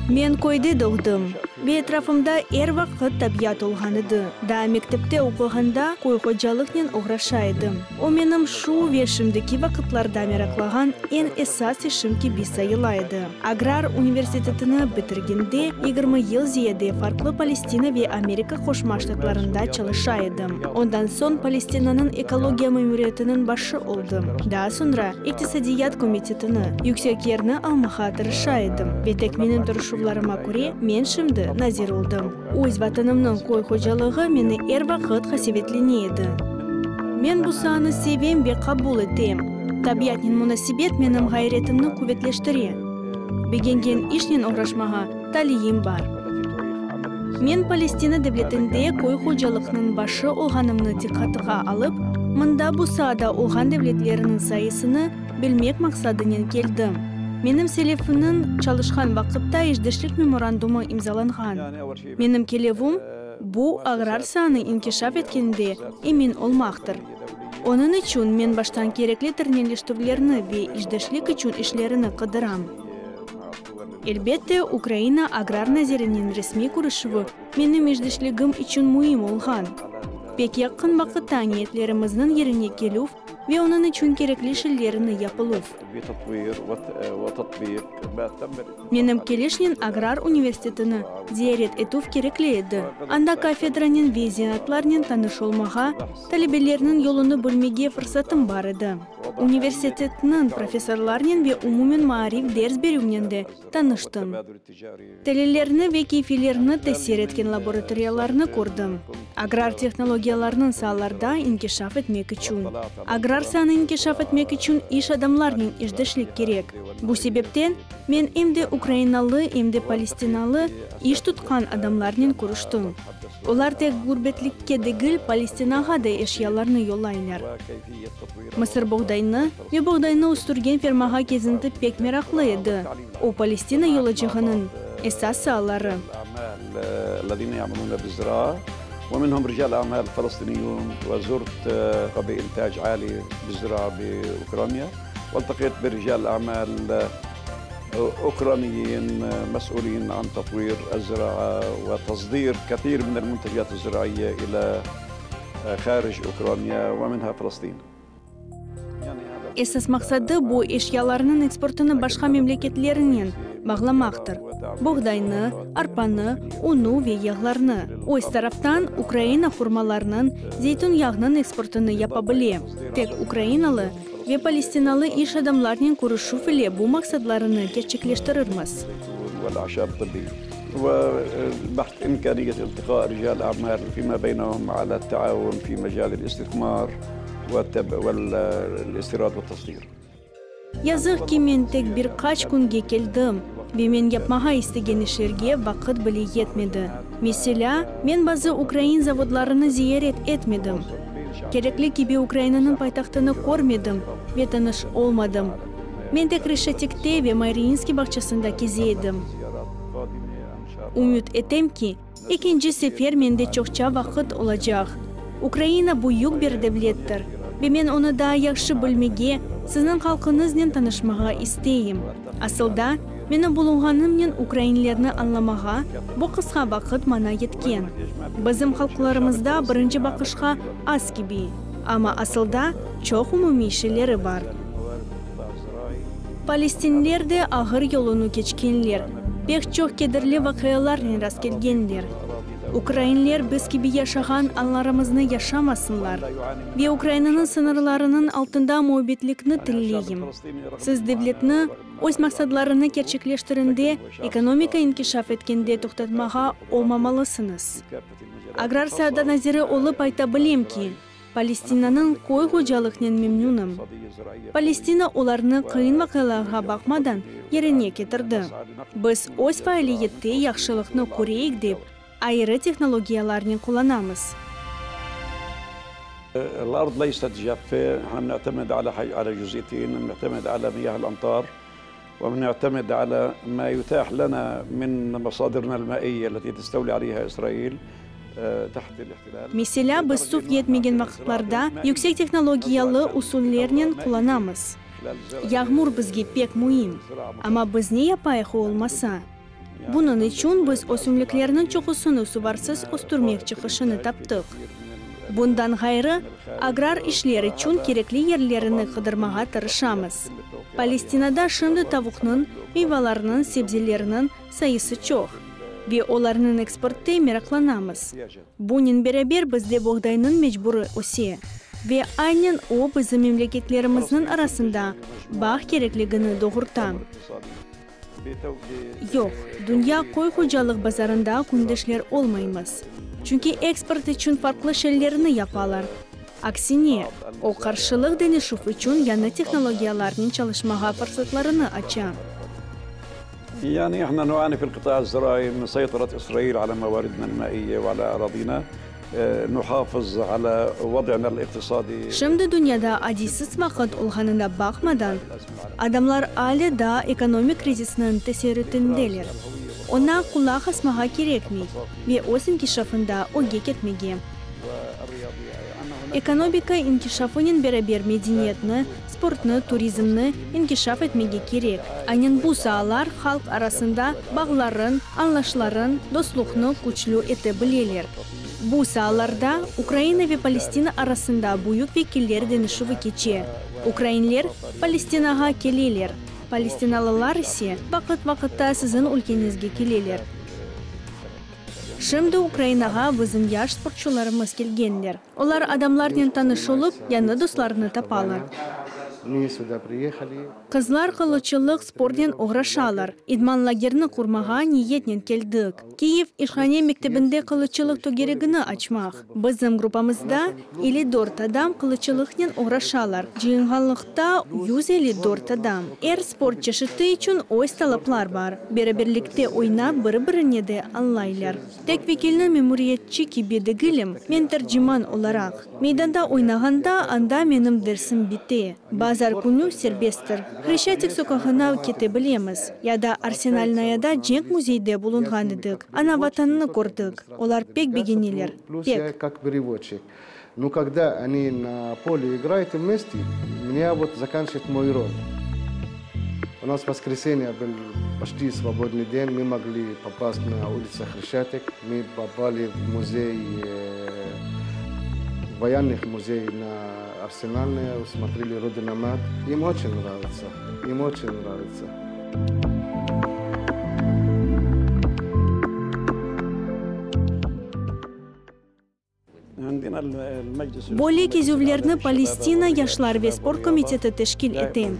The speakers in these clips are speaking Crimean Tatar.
Men köyde doğdım ve etrafımda er vaqıt tabiat olğan edi. Daa mektepte oquğanda köy hocalıqnen oğraşa edim. O menim şu ve şimdiki vaqıtlarda meraqlağan eñ esas işim kibi sayıla edi. Agrar universitetini bitirgende 20 yıl ziyade farqlı Palestina ve Amerika Qoşma Ştatlarında çalışa edim. Ondan soñ Palestinanıñ ekologiya memuriyetiniñ başı oldım. Daa soñra İqtisadiyat komitetini, yüksek yerni almağa tırışa edim ve tek menim tırışuvlarıma köre men şimdi nazir oldım. Öz vatanımnıñ köy hocalığı meni er vaqıt qasevetlene edi. Men bu saanı sevem ve qabul etem. Tabiatnen munasebet menim ğayretimni quvetleştire. Begengen işnen oğraşmağa taliyim bar. Men Palestina devletinde köy hocalıqnıñ başı olğanımnı diqqatığa alıp, mında bu saada olğan devletlerniñ sayısını bilmek maqsadınen keldim. Menim selefimniñ çalışqan vaqıtta işdeşlik memorandumı imzalanğan. Menim kelevim, bu agrar saanı inkişaf etkeninde emin olmaqtır. Onıñ içün men baştan kerekli terneleştirüvlerni ve işdeşlik içün işlerini qıdıram. Elbette, Ukraina agrar nazirinen resmiy körüşüvi menim işdeşligim içün müim olğan. Pek yaqın vaqıtta niyetlerimizniñ yerine kelüv ve onıñ içün kerekli şillerini yapıluv. Menim kelişnen agrar universitetini ziyaret etüv kerekli edi, anda kafedranen ve zenaatlarnen tanış olmağa, talebelerniñ yolunı bilmege fırsatım bar edi. Universitetniñ professorlarnen ve umumen maarif ders berüvnen de tanıştım. Talillerni ve keyfiylerni tesir etken laboratoriyalarnı kördim. Agrar tehnologiyalarnıñ saalarda inkişaf etmek içün. Agrar saanı inkişaf etmek içün iş adamlarnen işdeşlik kerek. Bu sebepten men em de ukrainalı, em de palestinalı iş tutqan adamlarnen körüştim. Olar tek ğurbetlikke degil, Palestinağa da eşyalarnı yollaylar. Mısırboğdaynı ve boğdaynı östürgen fermağa kezinti pek meraqlı edi. O, Palestina yolacığınıñ esas saaları. Esas maqsadı, bu eşyalarnıñ eksportını başqa memleketlernen bağlamaqtır, boğdaynı, arpanı, unı ve yağlarnı. Öz taraftan, Ukraina hurmalarnıñ, zeytün yağnıñ eksportını yapa bile. Tek ukrainalı ve palestinalı iş adamlarnen körüşüv ile bu maqsadlarını kerçekleştirirmiz. Yazıq ki, men tek bir qaç künge keldim ve men yapmağa istegen işlerge vaqıt bile yetmedi. Meselâ, men bazı ukrain zavodlarını ziyaret etmedim. Kerekli kibi Ukrainanıñ paytahtını körmedim ve tanış olmadım. Men tek Reşetikte ve Mariinskiy bağçasında keze edim. Ümüt etem ki, ekinci sefer mende çoqça vaqıt olacaq. Ukraina büyük bir devlettir ve men onı daa yahşı bilmege, siziñ halqıñıznen tanışmağa isteyim. Asılda, menim bulunğanımnen ukrainlerni añlamağa bu qısqa vaqıt maña yetken. Bizim halqlarımızda birinci baqışqa az kibi, amma asılda çoq umumiy şeyleri bar. Palestinler de ağır yolunı keçkenler, pek çoq kederli vaqialarnen rastkelgenler. Ukrainler biz kibi yaşağan anlarımıznı yaşamasınlar ve Ukrainanıñ sıñırlarınıñ altında muabbetlikni tilleyim. Siz devletni, öz maqsadlarını kerçekleştirinde, ekonomika inkişaf etkende toqtatmağa olmamalısıñız. Agrar saada naziri olıp ayta bilem ki, Palestinanıñ köy hocalıqnen memnünim. Palestina olarnı qıyın vaqialarğa baqmadan yerine ketirdi. Biz öz faaliyette yahşılıqnı köreyik dep, ayrı tehnologiyalarnen qullanamız. Meselâ, biz suv yetmegen vaqıtlarda yüksek tehnologiyalı usullernen qullanamız. Yağmur bizge pek müim, amma biz ne yapayıq o olmasa? Bunıñ içün biz ösümliklerniñ çoqusını suvarsız östürmek çıqışını taptıq. Bundan ğayrı, agrar işler içün kerekli yerlerini qıdırmağa tırışamız. Palestinada şimdi tavuqnıñ, meyvalarnıñ, sebzelerniñ sayısı çoq ve olarnıñ eksportı meraqlanamız. Bunen beraber bizde boğdaynıñ mecburı öse ve aynen o bizim memleketlerimizniñ arasında bağ kerekligini doğurta. Yoq, dünya köy hocalıq bazarında kündeşler olmaymız, çünki eksport içün farqlı şeylerni yapalar. Aksine, o qarşılıq deñişüv içün yañı tehnologiyalarnen çalışmağa fırsatlarını aça. Şimdi dünyada adiysiz vaqıt olğanına baqmadan, adamlar ale daa ekonomik krizisniñ tesirütindeler. Oña qulaq asmağa kerekmey ve öz inkişafında ögge ketmege. Ekonomika inkişafınen beraber medeniyetni, sportnı, turizmni inkişaf etmege kerek. Aynen bu saalar halq arasında bağların, añlaşların, dostluqnı küçlü ete bileler. Bu saalarda Ukraina ve Palestina arasında büyük vekiller deñişüvi keçe. Ukrainler Palestinağa keleler, palestinalılar ise vaqıt-vaqıtta siziñ ülkeñizge keleler. Şimdi Ukrainağa bizim yaş sportçularımız kelgenler. Olar adamlarnen tanış olıp, yañı dostlarnı tapalar. Qızlar qılıççılıq sportnen oğraşalar. İdman lagerini qurmağa niyetnen keldik. Kiyev işhane mektebinde qılıççılıq tögeregini açmaq. Bizim gruppamızda 54 adam qılıççılıqnen oğraşalar, cıyınğanlıqta 154 adam. Er sport çeşiti içün öz talaplar bar. Beraberlikte oynap, biri-birini de añlaylar. Tek vekilniñ memuriyetçi kibi degilim, men terciman olaraq. Meydanda oynağanda, anda menim dersim bite. Bazar künü serbesttir. Hreşçatik soqağına kete bilemiz. Ya da Arsenalnayada cenk müzeyde bulunğan edik. Ana Vatannı kördik. Olar pek begeneler, pek. Arsenalnaya, смотрели Родина-мать. Им очень нравится, им очень нравится. Böyle kezüvlerni Palestina yaşlar ve sport komiteti teşkil ete.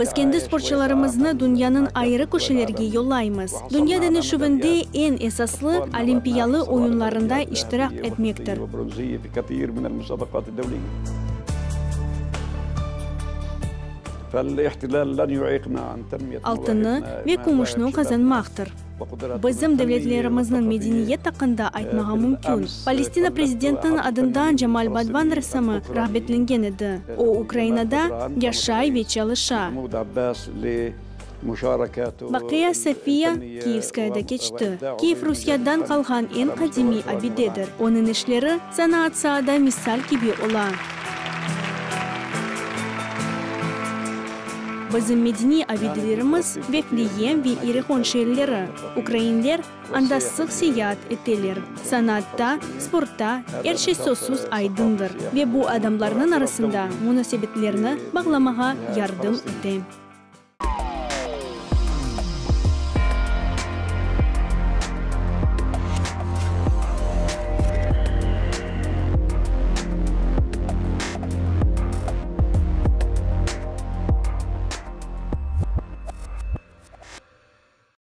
Biz kendi sportçularımıznı dünyanıñ ayrı köşelerge yollaymız. Dünya deñişüvinde eñ esaslı Olimpiyalı oyunlarında iştirak etmektir. Altınnı ve kümüşni qazanmaqtır. Bizim devletlerimizniñ medeniyet aqqında aytmağa mümkün. Palestina prezidentiniñ adından Camal Badvan ressamı rağbetlengen edi. O, Ukrainada yaşay ve çalışa. Vaqia Sofiya Kiyevskayada keçti. Kiyev Rusyadan qalğan eñ qadimiy abidedir. Onıñ işleri sanaat saada misal kibi ola. Bizim medeniy abidelerimiz Vefliyem ve İerihon şeerleri. Ukrainler anda sıq seyaat eteler. Sanatta, sportta er şey sözsüz aydındır ve bu adamlarnıñ arasında munasebetlerni bağlamağa yardım ete.